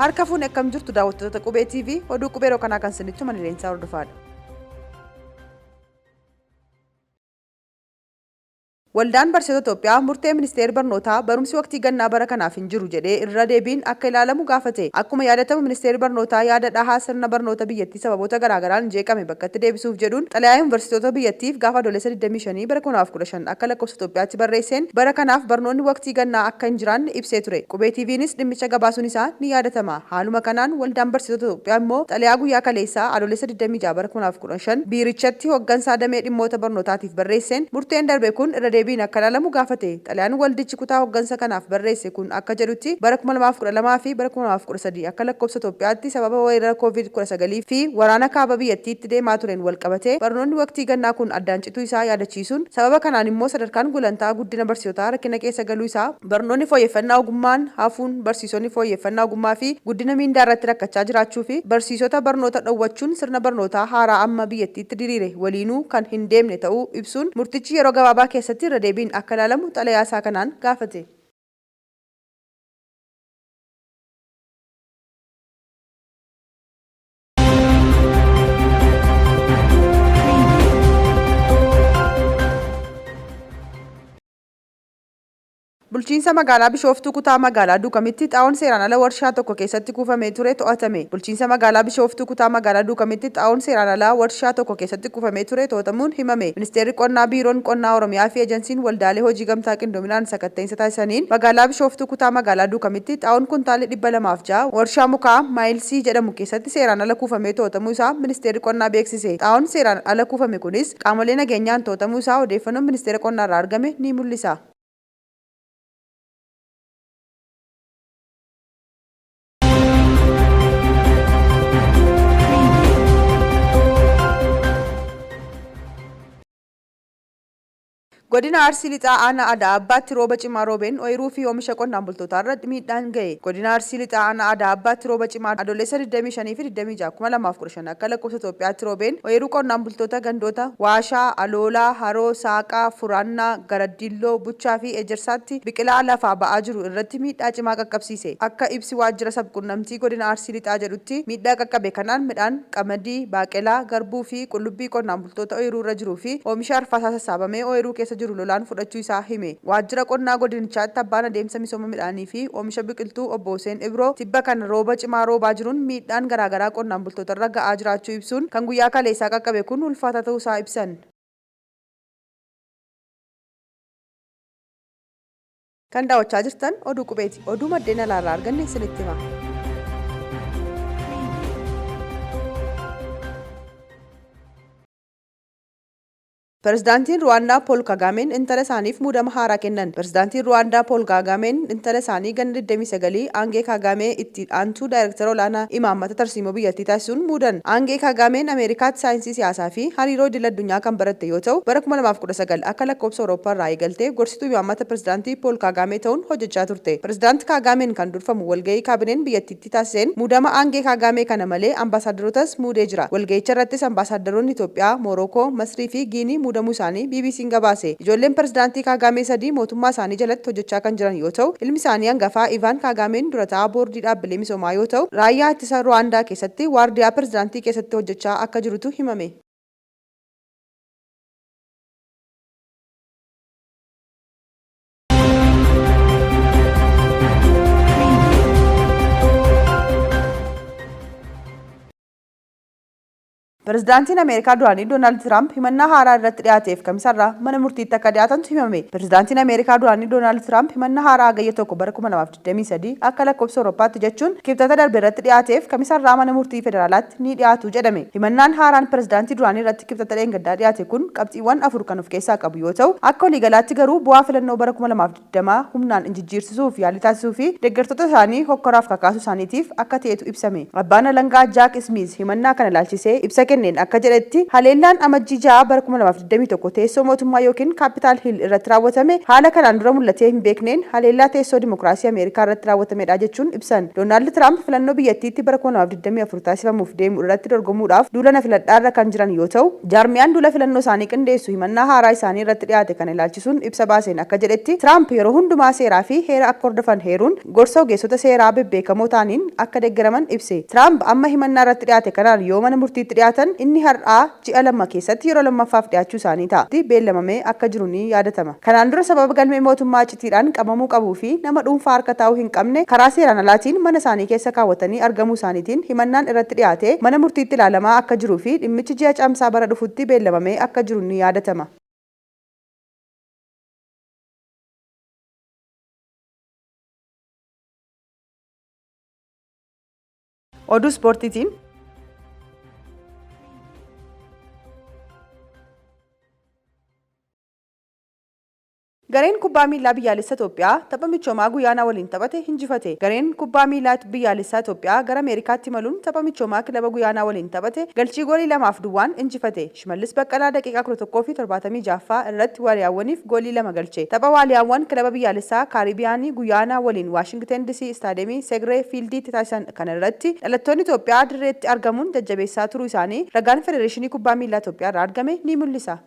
Harka fuune akkam jirtu daawwattoota Qubee TV, oduu Qubee yeroo kanaa kan isinitti himan Leensaa Hordofaadha. Waldaan Barsiisota Itoophiyaa murtee Ministeerri Barnootaa barumsi waqtii gannaa bara kanaaf hin jiru jedhee irra deebiin akka ilaalamu gaafate. Akkuma yaadatamu Ministeerri Barnootaa yaada dhahaa sirna barnoota biyyattii sababoota garaagaraan jeeqame bakkatti deebisuuf jedhuun xalayaa yuunvarsiitoota biyyattiif gaafa Adoolessa 25 bara 2015 akka lakkoofsa Itoophiyaatti barreesseen bara kanaaf barnoonni waqtii gannaa akka hin jiraanne ibsee ture. Qubee TVnis dhimmicha gabaasuun isaa ni yaadatama. Haaluma kanaan Waldaan Barsiisota Itoophiyaa immoo xalayaa guyyaa kaleessaa Adoolessa 26 bara 2015 biirichatti hoggansaa damee dhimmoota barnootaatiif barreesseen murteen darbe kun irra deebiin akka ilaalamu gaafate. Xalayaan waldichi kutaa hoggansa kanaaf barreesse kun akka jedhutti bara 2012 fi bara 2013 akka lakkoofsa Itoophiyaatti sababa weerara Covid 19 fi waraana kaaba biyyattiitti deemaa tureen walqabatee barnoonni waqtii gannaa kun addaan cituu isaa yaadachiisuun sababa kanaan immoo sadarkaan gulantaa guddina barsiisotaa rakkina keessa galuu isaa, barnoonni fooyyeffannaa ogummaan hafuun barsiisonni fooyyeffannaa ogummaa fi guddina miindaa irratti rakkachaa jiraachuu fi barsiisota barnoota dhowwachuun sirna barnootaa haaraa amma biyyattiitti diriire waliinuu kan hin deemne ta'uu ibsuun murtichi yeroo gabaabaa keessatti irra deebiin akka ilaalamu xalayaa isaa kanaan gaafate. Bulchiinsa Magaalaa Bishooftuu Kutaa Magaalaa Duukamitti xaa'oon seeraan ala warshaa tokko keessatti kuufamee ture to'atame. Bulchiinsa Magaalaa Bishooftuu Kutaa Magaalaa Duukamitti xaa'oon seeraan alaa warshaa tokko keessatti kuufamee ture to'atamuun himame. Ministeerri Qonnaa, Biiroon Qonnaa Oromiyaa fi Ejansiin Waldaalee Hojii Gamtaa qindoominaan sakatta'iinsa taasisaniin Magaalaa Bishooftuu Kutaa Magaalaa Duukamitti xaa'oon kuntaalli 206 warshaa mukaa Maayilsii jedhamu keessatti seeraan ala kuufamee to'atamuu isaa Ministeerri Qonnaa beeksise. Xaa'oon seeraan ala kuufame kunis qaamolee nageenyaan to'atamuu isaa odeeffannoon Ministeera Qonnaarraa argame ni mul'isa. Godina Arsii Lixaa Aanaa Ada'aa Abbaatti rooba cimaa roobeen ooyiruu fi oomisha qonnaan bultootaarra miidhaan gahe. Godina Arsii Lixaa Aanaa Ada'aa Abbaatti rooba cimaa Adoolessa 25 fi 26, 2015 akka lakkoofsa Itoophiyaatti roobeen ooyiruu qonnaan bultoota gandoota Waashaa, Aloolaa, Haroo, Saaqaa, Furaannaa, Garaddiilloo, Buchaa fi Ejersaatti biqilaa lafaa ba'aa jiru irratti miidhaa cimaa qaqqabsiise. Akka ibsi Waajjira Sabquunnamtii Godina Arsii Lixaa jedhutti miidhaa qaqqabe kanaan midhaan qamadii, baaqelaa, garbuu fi qullubbii qonnaan bultoota ooyiruu irra jiruu fi oomisha arfaasaa sassaabamee ooyiruu keessa jiru lolaan fudhachuu isaa hime. Waajjira Qonnaa Godinichaatti Abbaan Adeemsa Misooma Midhaanii fi Oomisha Biqiltuu Obbo Huseen Ibroo tibba kana rooba cimaa roobaa jiruun miidhaan garaagaraa qonnaan bultootarra ga'aa jiraachuu ibsuun kan guyyaa kaleessaa qaqqabe kun ulfaataa ta'uu isaa ibsan. Kan daawwachaa jirtan Oduu Qubeeti. Oduu maddeen alaarraa arganne isinitti hima. Pirezidaantiin Ruwaandaa Pool Kagaameen intala isaaniif muudama haaraa kennan. Pirezidaantiin Ruwaandaa Pool Kaagaameen intala isaanii ganna 29 Aangee Kaagaamee itti aantuu daayirektara olaanaa imaammata tarsiimoo biyyattii taasisuun muudan. Aangee Kaagaameen Ameerikaatti saayinsii siyaasaa fi hariiroo idil addunyaa kan baratte yoo ta'u, bara 2019 akka lakkoofsa Awurooppaa irraa eegaltee gorsituu imaammata pirezidaantii Pool Kaagaamee ta'uun hojjechaa turte. Pirezidaant Kaagaameen kan durfamu walgahii kaabineen biyyattiitti taasiseen muudama Aangee Kaagaamee kana malee ambaasaaddarootas muudee jira. Walgahicha irrattis ambaasaaddaroonni Itoophiyaa, Moorookoo, Masrii fi Giinii muudamuu isaanii BBCn gabaase. Ijoolleen Pirezidaantii Kaagaamee sadii mootummaa isaanii jalatti hojjechaa kan jiran yoo ta'u, ilmi isaanii hangafaa Ivaan Kaagaameen dura taa'aa boordii dhaabbilee misoomaa yoo ta'u, raayyaa ittisa Ruwaandaa keessatti waardiyaa pirezidaantii keessatti hojjechaa akka jirutu himame. Pirezidaantiin Ameerikaa duraanii Doonaald Tiraamp himannaa haaraa irratti dhiyaateef Kamisarraa mana murtiitti akka dhiyaatantu himame. Pirezidaantiin Ameerikaa duraanii Doonaald Tiraamp himannaa haaraa Hagayya 1 bara 2023 akka lakkoofsa Awurooppaatti jechuun Kibxata darbe irratti dhiyaateef Kamisarraa mana murtii federaalaatti ni dhiyaatu jedhame. Himannaan haaraan pirezidaantii duraanii irratti Kibxata dheengaddaa dhiyaate kun qabxiiwwan afur kan of keessaa qabu yoo ta'u, akka waliigalaatti garuu bu'aa filannoo bara 2020 humnaan injijjiirsisuuf yaalii taasisuu fi deggertoota isaanii hokkoraaf kakaasuu isaaniitiif akka ta'etu ibsame. Abbaan alangaa Jaak Ismiiz himannaa kana ilaalchisee ibsa kennaniin, kenneen akka jedhetti, haleellaan Amajjii 6 bara 2021 teessoo mootummaa yookiin Kaapitaal Hiil irratti raawwatame haala kanaan dura mul'atee hin beekneen haleellaa teessoo dimokiraasii Ameerikaa irratti raawwatamedha jechuun ibsan. Doonaald Tiraamp filannoo biyyattiitti bara 2024 taasifamuuf deemu irratti dorgomuudhaaf duula na filadhaarra kan jiran yoo ta'u, Jaarmiyaan duula filannoo isaanii qindeessu himannaa haaraa isaanii irratti dhiyaate kana ilaalchisuun ibsa baaseen akka jedhetti, Tiraamp yeroo hundumaa seeraa fi heera akka hordofan heeruun, gorsa ogeessota seeraa bebbeekamoo ta'aniin akka deggeraman ibse. Tiraamp amma himannaa irratti dhiyaate kanaan yoo mana murtiitti dhiyaatan inni har'aa ji'a 2 keessatti yeroo lammaffaaf dhiyaachuu isaanii ta'a. tti beellamamee akka jiru ni yaadatama. Kanaan dura sababa galmee mootummaa icitiidhaan qabamuu qabuu fi nama dhuunfaa harka taa'uu hin qabne karaa seeraan alaatiin mana isaanii keessa kaawwatanii argamuu isaaniitiin himannaan irratti dhiyaatee mana murtiitti ilaalamaa akka jiruu fi dhimmichi ji'a Caamsaa bara dhufutti beellamamee akka jiru ni yaadatama. Oduu Ispoortiitiin. Gareen kubbaa miillaa biyyaalessa Itoophiyaa tapha michoomaa Guyaanaa waliin taphate injifate. Gareen kubbaa miilaa biyyaalessaa Itoophiyaa gara Ameerikaatti imaluun tapha michoomaa kilaba Guyaanaa waliin taphate galchii goolii 2 fi duwwaan injifate. Shimallis Baqqalaa daqiiqaa 11 fi 76ffaa irratti Waaliyaawwaniif goolii 2 galche. Tapha Waaliyaawwan kilaba biyyaalessaa Kaaribiyaanii Guyaanaa waliin Waashingiten Disii Istaadiyeemii Segree Fiildiitti taasisan kana irratti dhalattoonni Itoophiyaa dirreetti argamuun jajjabeessaa turuu isaanii ragaan Federeeshinii Kubbaa Miillaa Itoophiyaarraa argame ni mul'isa.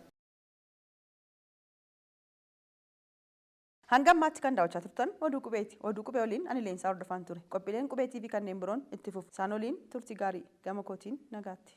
Hanga ammaatti kan daawwachaa turtan Oduu Qubeeti. Oduu Qubee waliin ani Leensaa Hordofaan ture. Qophiileen Qubee TV kanneen biroon itti fufu. Isaan waliin turtii gaarii. Gama kootiin nagaatti.